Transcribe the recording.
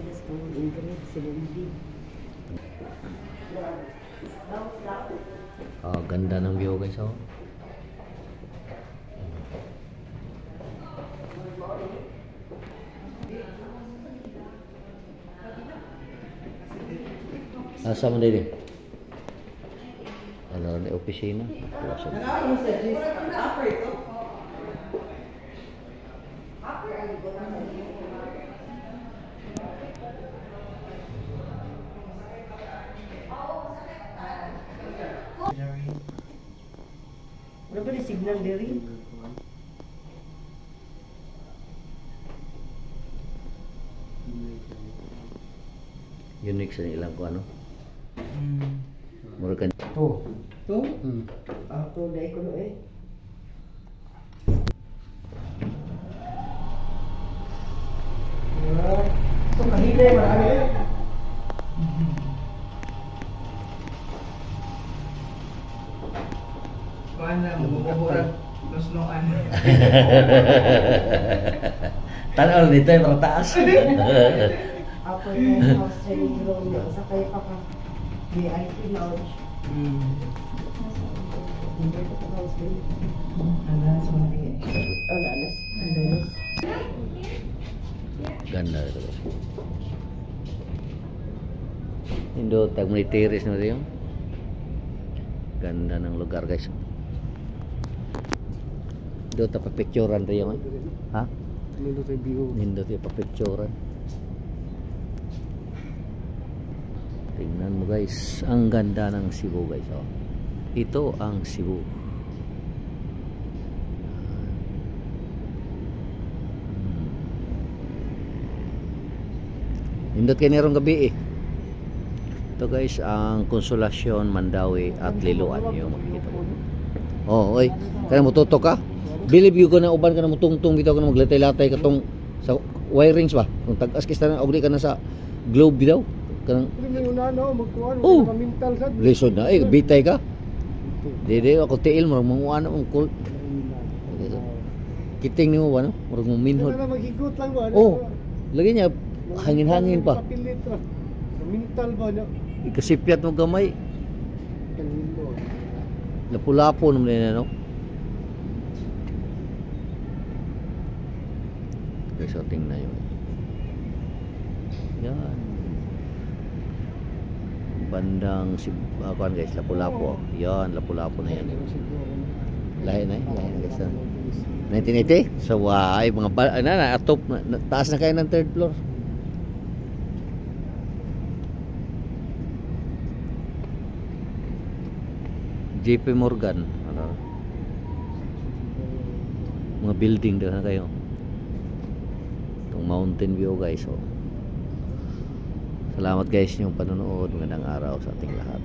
Sila sa tungkol Ingrid, sila Ingrid. Oh, ganda ng view, guys, oh. Asa man dili? Ano ni opisina? Puasa. Wala ba ni signal diri? Unique sa ilang ko ano. Mura ka To. To? Hmm. Ako dai ko no eh. Ito kahilay marami eh. Kuan na, mumuhurag nusnoan. Tanaw dito ay para taas. Upper penthouse training room na sa kay pa ka VIP lounge. Hindi ko pa house din. Ano sa mga tingin? Ano alas? Andalos. Ganda ito, guys. Indo tag may terrace na rin. Ganda ng lugar, guys. Indo ta pa-picturean rin eh. Ha? Nindot yung view. Nindot yung pa-picturean. Tingnan mo, guys, ang ganda ng Cebu, guys, oh. Ito ang Cebu. Nindot kay nirong gabi eh. Ito, guys, ang Consolacion, Mandaue at Liloan yung makikita mo. Oh, oy, kaya mo tutok ka. Believe you ko na uban ka na mutungtong bitaw ka na maglatay-latay katong sa wirings ba. Kung tag-as kista na og di ka na sa globe bitaw. Kanang Pero may una no, magkuhan, Oh. oh. Mental sad. Lisod na eh bitay ka. Di di ako tiil murag manguan ang cold. Kiting nimo ba no? Murag mo minhod. Ano na maghigot lang ba? Oh. Lagi niya hangin-hangin pa. Papilit ra. Mental ba niya? Ikasipyat mo gamay. Kanino. Lapu-lapo naman din ano. Okay, so tingnan yun. Yan. Bandang si kuan, guys, Lapu-Lapu. Yan, Lapu-Lapu na yan. Lahi na eh, lahi na, guys. Ah. 1980? So, ay, mga ba, ano, na, atop, na, taas na kayo ng third floor. JP Morgan. Ano? Mga building doon na kayo. Itong mountain view, guys. Oh. Salamat, guys, yung panonood. Magandang araw sa ating lahat.